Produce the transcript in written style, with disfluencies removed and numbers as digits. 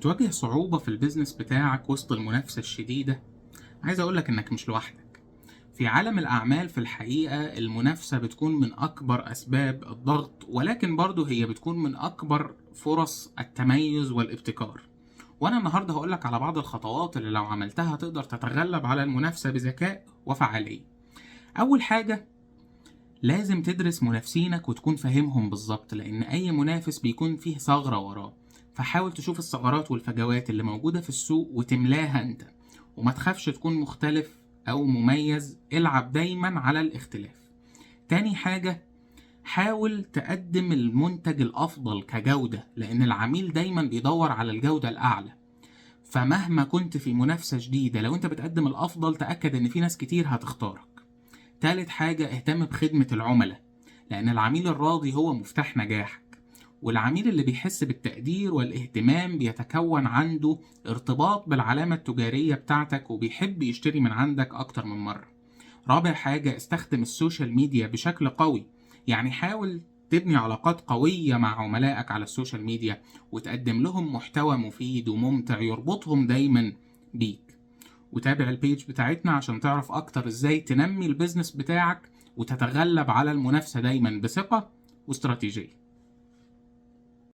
بتواجه صعوبة في ال business بتاعك وسط المنافسة الشديدة؟ عايز أقولك إنك مش لوحدك. في عالم الأعمال في الحقيقة المنافسة بتكون من أكبر أسباب الضغط، ولكن برضه هي بتكون من أكبر فرص التميز والابتكار. وأنا النهاردة هقولك على بعض الخطوات اللي لو عملتها تقدر تتغلب على المنافسة بذكاء وفعالية. أول حاجة، لازم تدرس منافسينك وتكون فاهمهم بالظبط، لأن أي منافس بيكون فيه ثغرة وراه، فحاول تشوف الثغرات والفجوات اللي موجودة في السوق وتملاها أنت، وما تخافش تكون مختلف أو مميز، العب دايما على الاختلاف. تاني حاجة، حاول تقدم المنتج الأفضل كجودة، لأن العميل دايما بيدور على الجودة الأعلى، فمهما كنت في منافسة شديدة لو أنت بتقدم الأفضل تأكد إن في ناس كتير هتختارك. تالت حاجة، اهتم بخدمة العملاء، لأن العميل الراضي هو مفتاح نجاحك، والعميل اللي بيحس بالتقدير والاهتمام بيتكون عنده ارتباط بالعلامة التجارية بتاعتك وبيحب يشتري من عندك أكتر من مرة. رابع حاجة، استخدم ال social media بشكل قوي، يعني حاول تبني علاقات قوية مع عملائك على ال social media وتقدم لهم محتوى مفيد وممتع يربطهم دايما بيك. وتابع ال page بتاعتنا عشان تعرف أكتر إزاي تنمي ال business بتاعك وتتغلب على المنافسة دايما بثقة واستراتيجية.